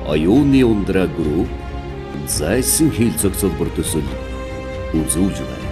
Оюуны Ундраа Group Зайсан хил зохицолбор төсөл үзүүлж байна.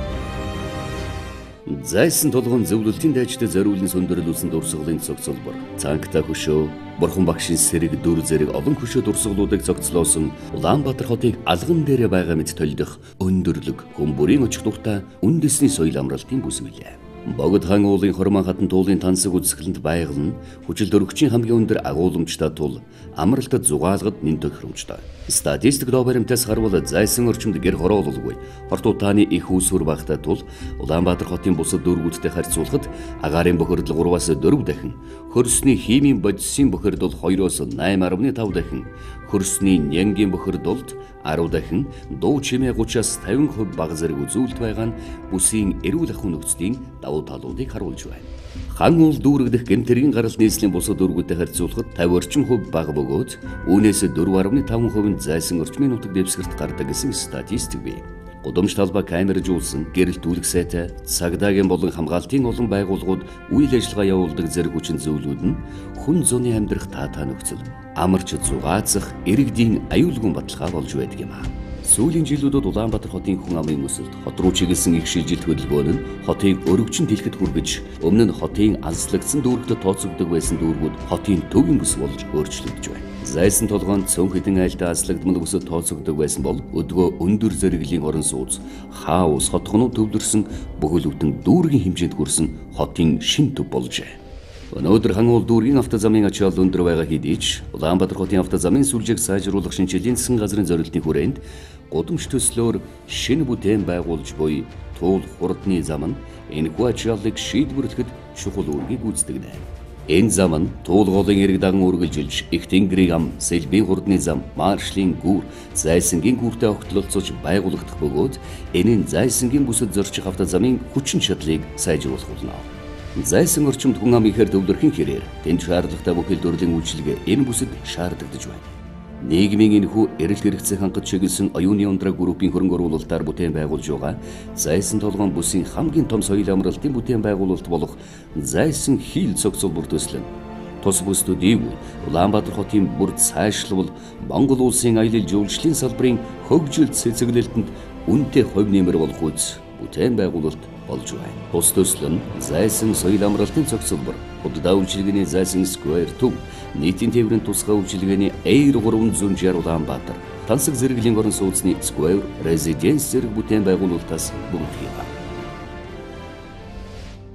Зайсан толгойн зөвлөлтийн дайчдад зориулан сөндөрлүүлсэн дурсгалын зохицолбор, цангата хөшөө, Бурхан багшийн сэрэг дүр зэрэг олон хөшөө дурсгалуудыг зохицлоосон Улаанбаатар хотыг алган дээрээ байгаа мэт толдох өндөрлөг хүн бүрийн очих дуртай үндэсний соёл амралтын бүс билээ. Богд хаан уулын хормон хатан туулын тансаг үзэсгэлэнт байгаль нь хүчил төрөгчийн хамгийн өндөр агуулмжтай тул амралтад зугаалгад нэн тохиромжтой. Статистик доо баримтаас харвал зайсан орчимд гэр хороололгүй хорт утааны их үүсвэр багтай тул Улаанбаатар хотын бусад дүүргүүдтэй харьцуулахад агаарын бохирдол 3-аас 4 дахин, хөрсний химийн бодисын бохирдол 2-оос 8.5 дахин, хөрсний нянгийн бохирдолд 10 дахин, дуу чимээ 30-аас 50% бага зэрэг үзүүлэлт байгаа нь бүсийн эрүүл ахуйн нөхцөлийн давуу талуудыг харуулж байна. Хан уул дүүрэгдэх гэмтэргийн гарал нийслэлийн бусад дүүргүүдтэй харьцуулахад 50 орчим хувь бага бөгөөд үүнээс 4.5% нь зайсан орчмын нутаг дэвсгэрт гардаг гэсэн статистик бий. Гудамж талбай камержуулсан, гэрэлт үлэг сайтай, цагдаагийн болон хамгаалтын олон байгууллагууд үйл ажиллагаа явуулдаг зэрэг хүчин зүйлүүд нь хүн зуны амьдрах таатай нөхцөл, амарч зугаацах иргэдийн аюулгүй баталгаа болж байдаг юм аа. Сүүлийн жилүүдэд Улаанбаатар хотын хүн амын өсөлт, хот руу чиглэсэн их шилжилт хөдөлгөөн нь хотыг өргөжин дэлхийд хүргэж, өмнө нь хотын алслагдсан дүүрэгт тооцогддог байсан дүүргүүд хотын төвийн бүс болж өөрчлөгдөж байна. Зайсан толгойн цөөн хэдэн айлдаа алслагдмал бүсэд тооцогддог байсан бол өдгөө өндөр зэрэглэлийн орон сууц, хаус, хотгонууд төвлөрсөн бүхэл бүтэн дүүргийн хэмжээнд хүрсэн хотын шин төв болжээ. Өнөөдөр хан уул дүүргийн автозамын ачаал өндөр байгаа хэдий ч Улаанбаатар хотын автозамын сүлжээг сайжруулах шинжилгээний засгийн газрын зорилтын хүрээнд гудамж төслөөр шинэ бүтээн байгуулж буй туул хурдны зам нь энэхүү ачааллыг шийдвэрлэхэд чухал үүргийг гүйцэтгэнэ. Энэ зам нь туул голын эрэг даган үргэлжилж их тэнгэрийн ам, сэлбийн хурдны зам, маршлын гүүр, зайсангийн гүүртэй огтлолцож байгуулагдах бөгөөд энэ нь зайсангийн бүсэд зорчих автозамын хүчин чадлыг сайжруулах болно. Зайсан орчимд хүн ам ихээр төвлөрхийн хэрээр тэнд шаардлагатай бүхэл төрлийн үйлчилгээ энэ бүсэд шаардагдаж байна. Нийгмийн энэхүү эрэлт хэрэгцээ хангаж чиглэсэн Оюуны Ундраа группийн хөрөнгө оруулалтаар бүтээн байгуулж байгаа Зайсан толгойн бүсийн хамгийн том соёл амралтын бүтээн байгуулалт болох Зайсан хил зохицолбор төсөл нь тус бүсдүүд ивгүй Улаанбаатар хотын бүр цаашлбал Монгол улсын аялал жуулчлалын салбарын хөгжилт цэцэглэлтэнд үнэтэй хувь нэмэр болох үз бүтээн байгуулалт болж байна. Тус төсөл нь Зайсан соёл амралтын зохицолбор, худалдаа үйлчилгээний Зайсан Square төв, нийтийн тээврийн тусгай үйлчилгээний Air 360 Улаанбаатар, тансаг зэрэглэлийн орон сууцны Square Residence зэрэг бүтээн байгуулалтаас бүрдэх юм.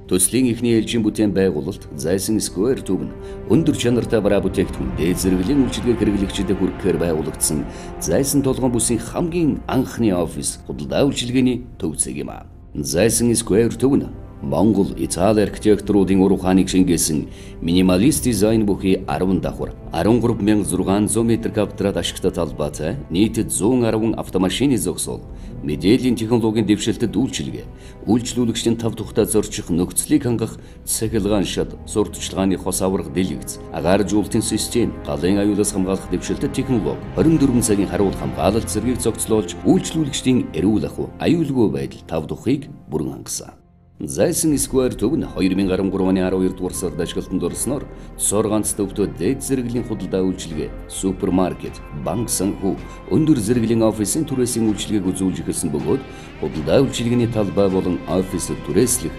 Төслийн эхний ээлжийн бүтээн байгуулалт Зайсан Square төв нь өндөр чанартай бараа бүтээгдэхүүн, дээд зэрэглэлийн үйлчилгээ хэрэглэгчдэд хүргэхээр байгуулагдсан Зайсан толгойн бүсийн хамгийн анхны офис, худалдаа үйлчилгээний төв зэг юм. Зайсан Square төв нь Монгол, Итали архитекторуудын ур ухааныг шингээсэн минималист дизайн бүхий 10 давхар, 13,600 метр квадрат ашигтай талбайтай, нийтэд 110 автомашины зогсоол, мэдээллийн технологийн дэвшилтэд үйлчилгээ, үйлчлүүлэгчдийн тав тухтай зорчих нөхцөлийг хангах цахилгаан шат, сурталчилгааны хос аврах дэлгэц, агааржуулалтын систем, галын аюулаас хамгаалах дэвшилтэд технологи, 24 цагийн харуул хамгаалалт зэргийг зохицлуулж үйлчлүүлэгчдийн эрүүл ахуй, аюулгүй байдал тав тухыг бүрэн хангасан. Зайсан Square төв нь 2013 оны 12 дугаар сард ашиглалтанд орсноор цор ганц төвтөө дээд зэрэглэлийн худалдаа үйлчилгээ, супермаркет, банк санхүү, өндөр зэрэглэлийн офисын түрээсийн үйлчилгээг үзүүлж эхэлсэн бөгөөд худалдаа үйлчилгээний талбай болон офис түрээслэх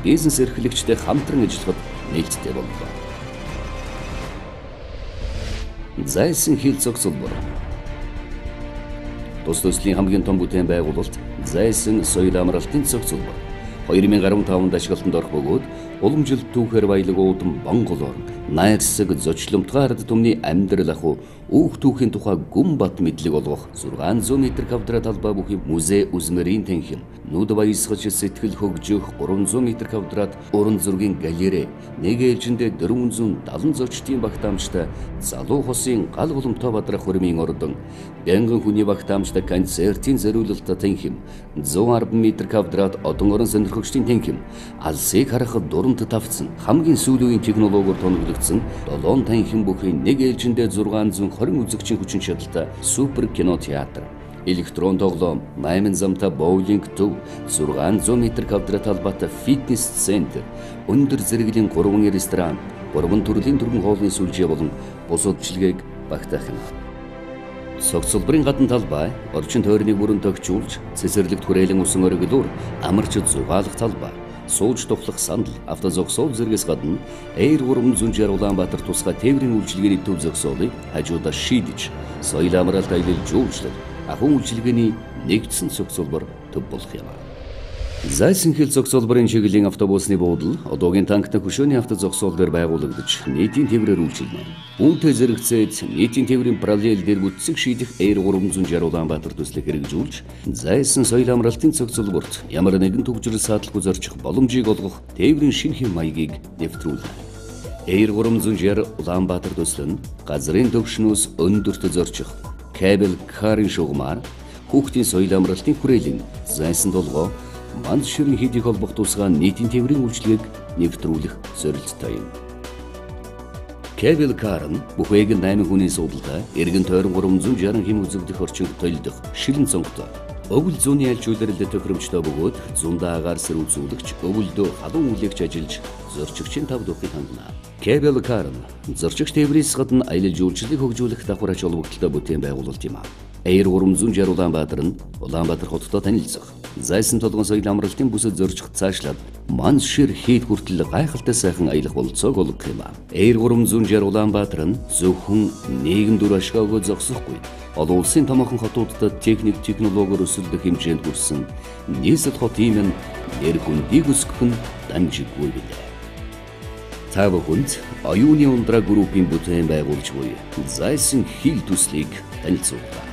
бизнес эрхлэгчтэй хамтран ажиллахад нээлттэй боллоо. Зайсан хил зохицолбор тус төслийн хамгийн том бүтээн байгуулалт Зайсан соёл амралтын зохицолбор 2015 онд ашиглалтанд орох бөгөөд уламжилт түүхээр баялаг уудам Монгол орн, найрсаг зочломтгой ард түмний амьдрал ахуй, үүх түүхийн тухай гүн бат мэдлэг олгох 600 метр квадрат талбай бүхий музей үзмэрийн танхим, нүд баясгаж сэтгэл хөгжих 300 метр квадрат уран зургийн галерей, нэг ээлжиндээ 470 зочдын багтаамжтай залуу хосын гал голомтой бадрах хөрмийн ордон, мянган хүний багтаамжтай концертын зориулалттай танхим, 110 метр квадрат одон орон сонирхогчдын танхим, алсыг харахад дурамт тавцсан хамгийн сүүлийн үеийн технологиор тоноглогдсон 7 танхим бүхий нэг ээлжиндээ 620 үзэгчийн хүчин чадалтай супер кино театр, электрон тоглоом, 8 замтай боулинг төв, 600 метр квадрат талбайтай фитнес центр, өндөр зэрэглэлийн 3 ресторан, 3 төрлийн түргэн хоолны сүлжээ болон бусад үйлчилгээг багтаах юм. Цогцлборын гадна талбай орчин тойрныг бүрэн тохижуулж, цэцэрлэгт хүрээлэн усан оргилуур амарч зугаалах талбай, сууж тухлах сандал, автозогсоол зэргээс гадна Air 360 Улаанбаатар тусгай тээврийн үйлчилгээний төв зогсоолыг хажуудаа шийдэж, соёл амралт аялал жуулчлал, ахуйн үйлчилгээний нэгдсэн цогцлбор төв болох юм. Зайсан хил зогсоолборын чиглэлийн автобусны буудал одоогийн танкны хөшөөний автозогсоол дээр байгуулагдаж нийтийн тээврээр үйлчилнэ. Үүнтэй зэрэгцээд нийтийн тээврийн параллел дээр бүтцийг шийдэх Air 360 Улаанбаатар төслийг хэрэгжүүлж, зайсан соёл амралтын цогцлборт ямар нэгэн түгжрэл саадалгүй зорчих боломжийг олгох тээврийн шинэ хэв маягийг нэвтрүүлнэ. Air 360 Улаанбаатар төсөл нь газрын төвшнөөс өндөрт зорчих кабель карын шугамар, хүүхдийн соёл амралтын хүрээлэн, зайсан толгой манд ширэн хийдийг холбох тусгай нийтийн тээврийн үйлчилгээг нэвтрүүлэх зорилттой юм. Кабель кар нь бүхээг 8 хүний суудалтай эргэн тойрон 360 хэм үзэгдэх орчинд толидох шилэн цонхтой. Өвөл зүүнний альч үйлрэлд тохиромжтой бөгөөд зундаа агаар сэрүүцүүлэгч, өвөлдөө халуун үлээгч ажиллаж зорчигчийн тав тухыг хангана. Кабель кар нь зорчигч тээврээс гадна аялал жуулчлалыг хөгжүүлэх давхар ач холбогдолтой бүтээн байгуулалт юм. Air 360 Улаанбаатар нь Улаанбаатар хоттой танилцах, зайсан толгойн соёл амралтын бүсэд зорчих цаашлаад манд шир хийд хүртэл гайхалтай сайхан аялах бололцоог олгох юм. Air 360 Улаанбаатар нь зөвхөн нийгэм дүр ашгаа өгөө зогсохгүй, олон улсын томоохон хотуудад техник технологиор өсөлдөх хэмжээнд хүрсэн нийслэл хот ийм нэр хүндийг өсгөх нь дамжиггүй билээ. Та бүхэнд оюуны ундраа группийн бүтээн байгуулж буй зайсан хил төслийг танилцууллаа.